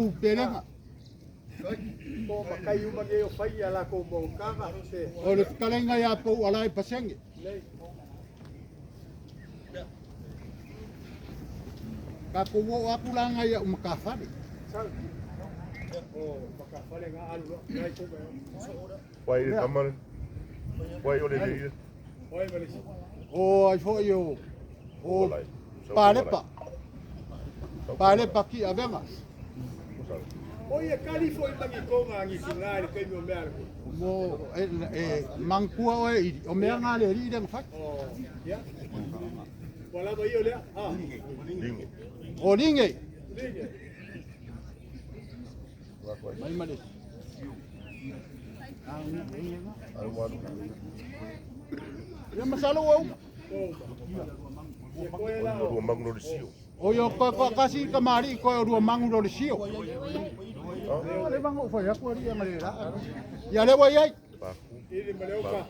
kou pelega. Po makai uma nei o fai ia lakou monotaga se. O le fetalaiga ia Poualae Pasege. Tatou oo atu la nai au matafale. Wai le tama le. Wai o le le. O ai foi o o Palepa. Palepa ki avega. O ia kali foi mangi konga ngi singa le kaimi o mea le. Mo e, e mangkua oe i o mea ngā le ri le ngawhai. O, ia. Ua lava ia o lea. Ah. Linge. O linge. Linge. Mai male. Ia masalo ua uma. Ia koe la. Rua mangu no le sio. O ia koe koe kasi ka mari koe o rua mangu lo le sio. Le mangu fai aku ari ia le la. Ia le wai ai. Paku. Ili maleuka.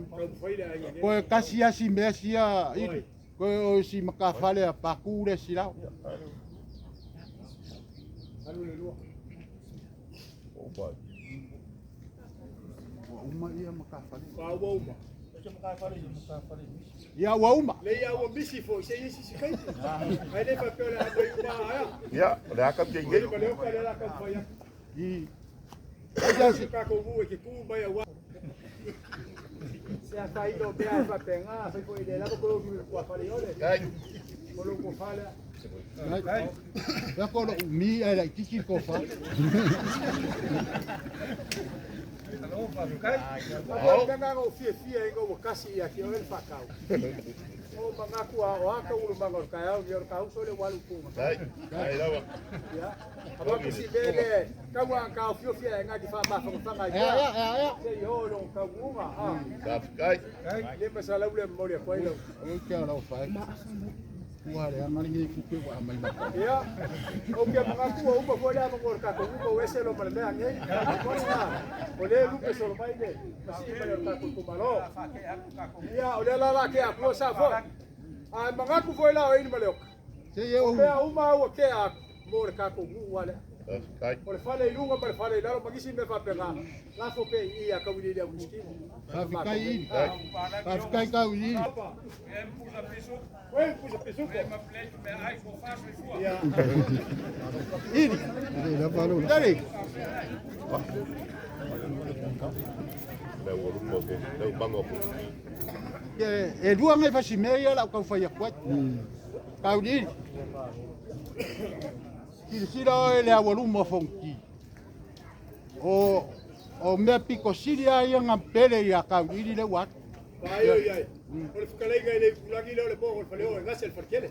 Kau fai le ai. Koe kasi asi mea sia ili. Koe o si makafale a paku le silao. Alu le lua. O pai. Ua uma ia makafale. Pa ua uma. Ia ua uma. Le ia ua misi foi se isi si kai. Ai le fa pele a mai uma aia. Ia, o le aka te Ili ngei. maleuka le la kau fai aku. I. Ai asi. Ka ko mu e ke ku mai a wa. Se a fai lo mea e faapega fai foi le lava ko ua fale ole. Ai. O lo ko fale. Ia ko lo umi ai lai tiki ko fa. O tanga o fia fia e ngo kasi ia ki o el fakau. O mangaku a o aka ulu manga o kai o ka uso le walu ku. Ai. Ai lawa. Ya. Aba ku si bele ka wa ka o fia fia e ngaki fa ma fa fa Ea ea ea ea. Se yo lo ka unga ha. Ka kai. Le masala ule mo le kwai lo. O kia lau fai. Ua le anga ngi ku ke wa mai ma. Ya. O ke mangaku o uma foi la mo ka ko uma o ese lo male mea nge. Ko na. O le lu pe solo mai le. Masi male ka ku ku malo. Ya o le la la ke a ku sa fo. A mangaku foi la o ini male o. Se ye o Mea uma ua ke a mo le kako ngu wale. Ka kai. O le fale i lunga ma le fale i lalo mangisi me faapega. Lafo pe i ia kau i le au skimo. Faafetai ili. Faafetai kau ili. Oi, pusa pisu. Ia. Ili. Dali. Le ua lumo ke. Le ua mango ke. E e lua ngai fasi mea ia lau kau fai aku ai. Kau ili. Silasila oe le aualuma o Fonoti. O o mea piko sili lava ia gampele ia Kauliili le ua atu. Ai oi ai. O le fukalaiga i le kulagi le o le mo o le fale o e ngase le falekele.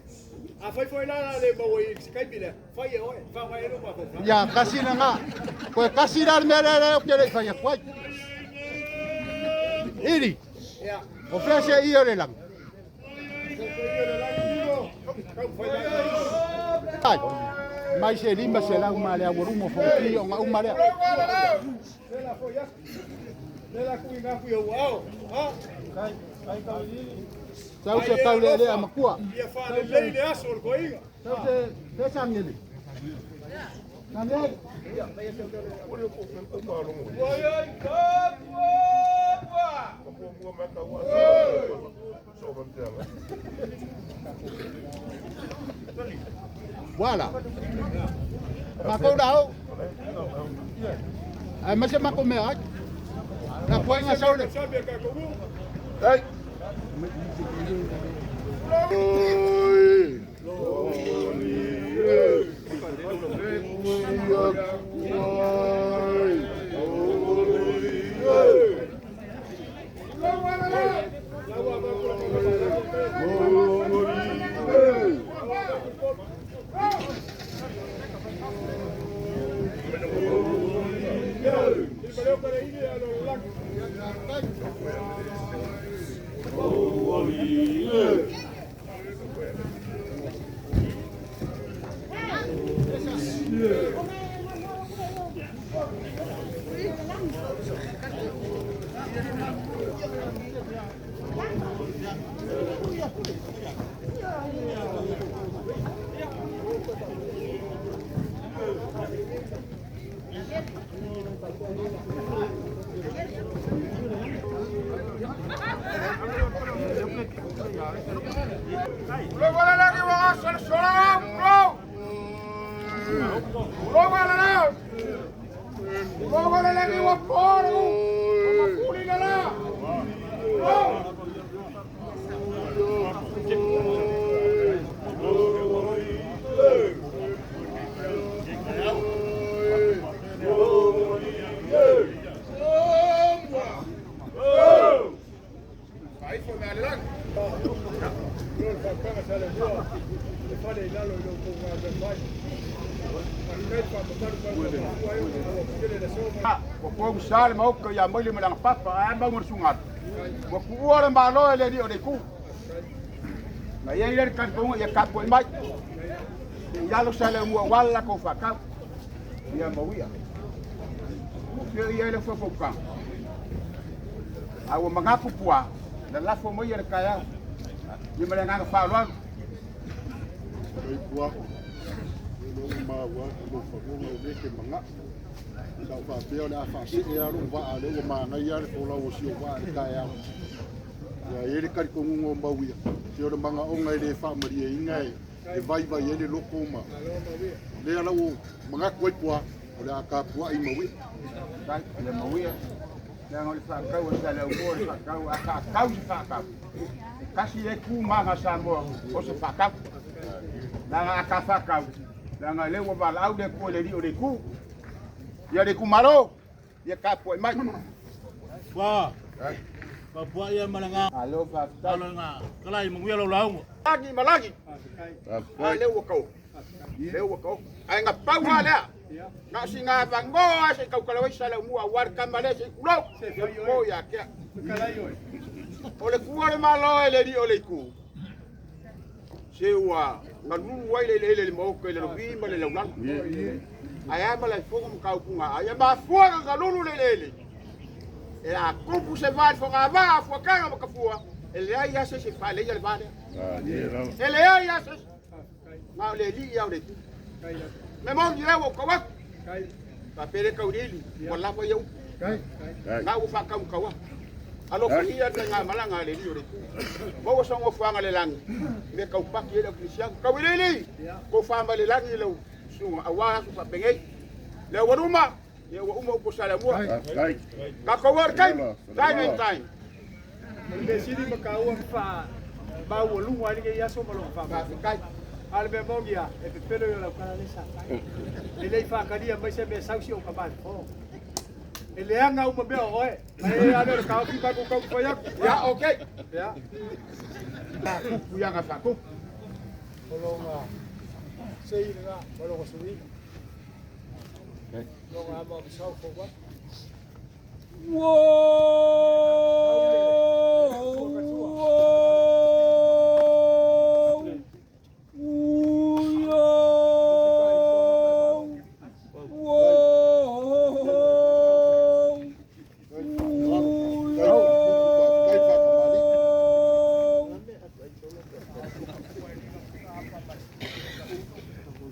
A fai foi la la le maua i se kaipi le. Fai e oe, fa mai e lo ma ko. Ia kasi lagā. Koe kasi la le mea lea lea ou te le i fai atu ai. Ili. Ia. O fea se ia o le lagi. Kau fai mai. Ai. Mai se 500 ma le aualuma o Fonoti o gauma lea. Le la foi aku. Le la ku inga ku o au. Ha? Sau se taulelea makua. Ia fa le lei le aso o le koiga. Sau se se sangele. Sangele. O le ko ko ma longo. Ko ko mo ma ka wa. So ma te ala. Voilà. Makou la o. Ai ma se mako mea ai. Na poenga sau le. Sabe ka ko mu. Ai. Oi. Sale mau ke ya mai le malang papa ai mau ngursungat. Mo ku ora malo le ni ole ku. Na ye ile kan ko ya ka ko mai. Ya lo sale mu wala ko fa ka. Ya mawia. Mo ke ye le fo fo ka. Awo mangapu pua. La la fo mo ye kaya. Ni malang fa lo. Ai pua. Lo ma wa lo fa ngo le ke manga. Sa fa pea o le a faasee a lou vaa lea ua magaia le folau o si o vaa le taeao. Ia e le kalitonguga o mauia se o le magaoga e lē faamalieina e vaivai ai le loko ma lea lau manatu ai pua o le a tapua'i mauia. Tai le mauia. Le ngo le faakau o sa le umo le faakau a faakau se faakau. Kasi e ku maga Samoa o se faakau. Langa a ka faakau. Langa le ua valaau le ku le li o le ku. Ia le kumaro, ia ka pua mai. Pua. Pa pua ia malanga. Alo fa Alo nga. Kala i manguia lau laungo. Lagi malagi. A le ua kau. Le ua kau. Ai nga pau ha lea. Nga si nga vango a se kau kala sa le mua war kamale se kulo. Mo ia kia. O le kua le malo e le ri o le ku. Se ua ngalulu ai le le le mo ke le lobi ma le laulan. Ai ama le fogo mo kau kunga. Ai ma fua nga lulu le le le. E a kupu se vai foga va fua kanga mo kafua. E le ai ase se fa le ia le vale. E le ai ase. Ma le li ia le. Me mo ni le wo ka wa. Pa pere kau rili. Mo la fo iau. Nga u fa kau kawa. Alo fa ia te nga malanga le li o le ku. Mo wo songo fuanga le langi. Me kau paki le Kristian. Kau rili. Ko fa ma le langi le sunga awa su fa pengei. Le waruma. Ia ua uma upo sale mua. Ka ko war kai. Time and time. Le sili makaua fa ba ua lunga ali ke iaso ma longa fa. Ka kai. Ale me mongia e pepelo yo la kala le sa. E le fa kalia mai se me sausi o ka ba fo. E le anga uma mea oe. E ale le ka fi ba ko ka fa ya. Ya okay. Ya. Ka ku ya nga fa ku. Olonga. Sei nga malonga sui. Longa ama bisau fo wa.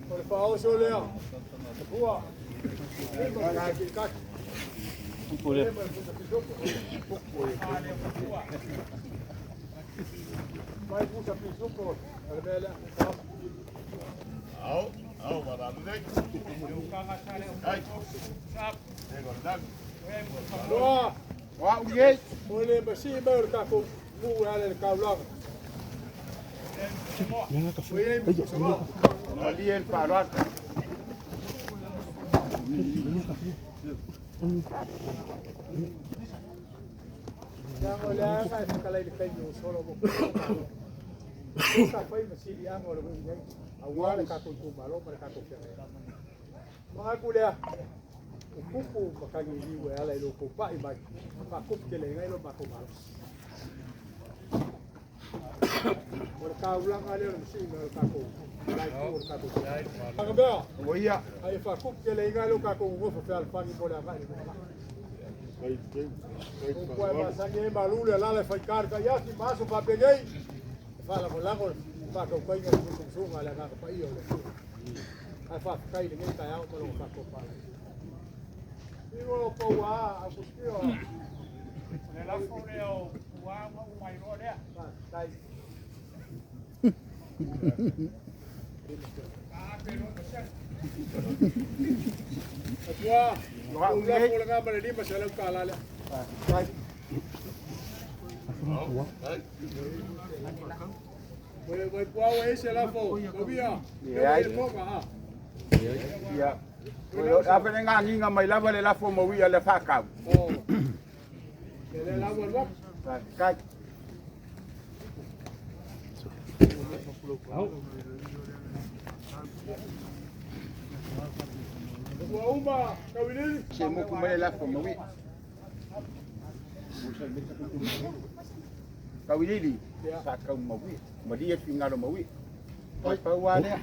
O le faaoso lea. Pua. Mai pusa pisupo. O le mea lea. Au, au, wala le. Ai. Loa. Wa u ye. O le masi mai o le kako mu ale le kaulaga. Ma li el fa lo. Yango le anga e whakalai le kaimi o solo mo. Sa fai ma sili anga o le wui nei. A ua le kako i kumalo ma le kako whia. Mga kulea, o kupu makangi liwe ala i loko pai mai. Pa kupu te le ngai lo mako malo. O le kaulanga le o le masi me o le kako. Lai ku o le kako. Anga mea, O ia. ai whakupu te le ngai lo kako ngofo whia le whangi mo le angai le mo. O kua e masangi e malule lala e whaikar ka iasi maso papegei. E whala mo lango whakau kainga le musunga le ngaka pa ia o le. Ai whakakai le ngei tai ao ma longa whakau pala. pau a kuspio. Le lafo lea o ua ma umai loa lea. Tai. Atua, o lafo le ngama le 500 tala lea. Tai. Wai pua wa ese lafo. Mawia. Leai. Le poka ha. Ia. O afe le ngagiga mai lava le lafo mauia le faakau. Oh. Le la wa wa. Kai. Ua uma kawilili. Se moku mai le lafo mauia. Kawilili. Faakau mauia. Malia fingalo mauia. Pai pau a lea.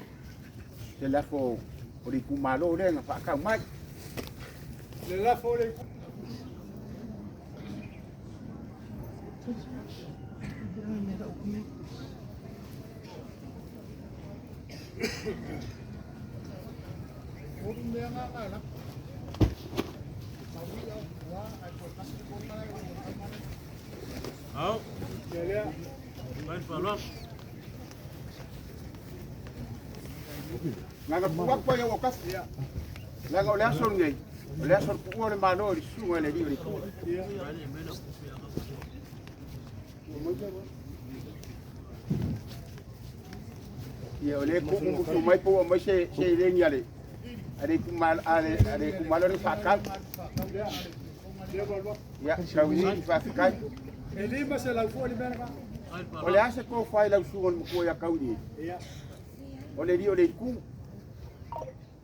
Se lafo o le itumalo lea na faakau mai. Le lafo le Au. Le lea. Vai falar. Naga puak pa ia o kafu. Laga o le aso lenei. O le aso le puua o le malo i le susuga i le alii o le Atua. Ia o le ku'u musu mai po ua mai se seleni a le itumalo a le itumalo le faakau. Ia tauiliili faafetai. E 500 foi le mea na. O le a se tofa i lau susuga o le matua ia Kauiliili? Ia. O le alii o le itu.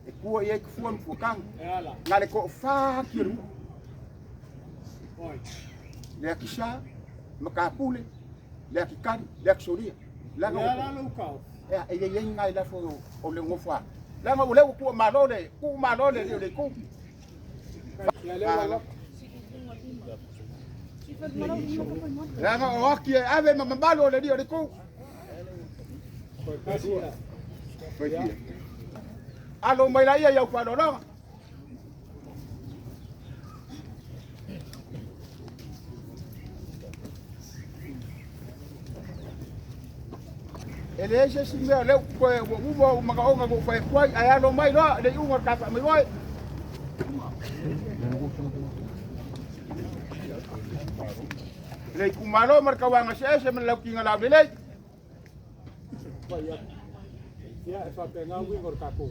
E tua i ai tafua ma fuataga. E ala. Na le to'afā ati o le nuu. Oi. Le akisā, matapule, le akikali, le akisolia. Laga Le ala lo kau. e e i ai ngai lafo o le gofa. Laga o lea ua tu'a malo le tu'u malo le alii o le itu. Ia le wa. Laga o aki e ave ma mamalu o le alii o le itu. Kasi la. Faifia. Alo mai laia i au fa'aloaloga. E leai se isi mea o lea ua toe ua uma ou magaoga ua ou fai atu ai, ae alo mai loa le iuga o le ta faamoemoe. Le itumalo ma le tauaga eseese ma le lautiga laulelei. Pai atu. Ia e faapena uiga o le tatou.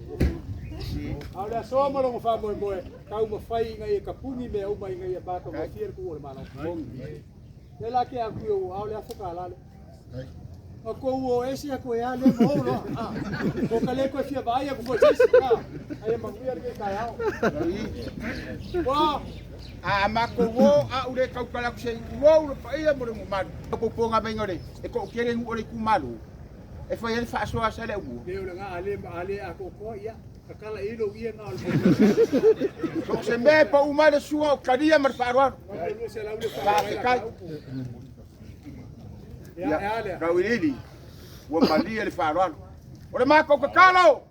A o le asoa ma logo faamoemoe, taumafai ina ia tapuni mea uma ina ia matagofie le tu'u o le Malo. Le la ke aku i a o le aso kalā le. Ma kou o ese aku e a le ma ou loa. Ah. Ko ka le koe fia vaai aku foi se isi. Ah. Ai e manuia lenei taeao. Ua. A matou o a ule tautala atu se i tulou le paia mo le mamalu. Poupoga maiga o le e to'atele nuu o le itumalo e fai ai le faasoa sa le aumua. Le o le ga ale ma ale a kokoa ia. Kakala i lo ia na o le. So se mea e pa'u mai le sua o talia ma le faaaloalo. Ma le se lau le Faafetai. Ia e ale. Kauiliili ua malie le faaaloalo. O le matou tatalo,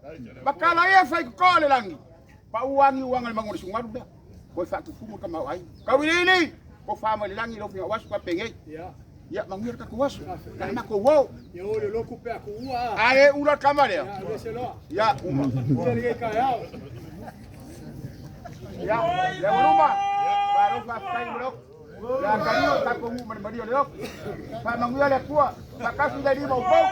matala ia fai totoa le lagi. Pa'u agi uaga le mago o le sugalu lea. Toe faatutumu le tamaoaiga. Kauiliili, tofa mai le lagi lau figa'u aso faapenei. Ia. Ia manuia le tatou aso. Na matou o. Ia o le loku pe aku ua. Ae ula le tama lea. Ia le se loa. Ia uma. Ia le taeao. Ia, le auluma. Malo faafetai mo le oko. Le akalia o tatou nuu ma le malia o le oko. Faamanuia le Atua. Faatasi le alii ma outou.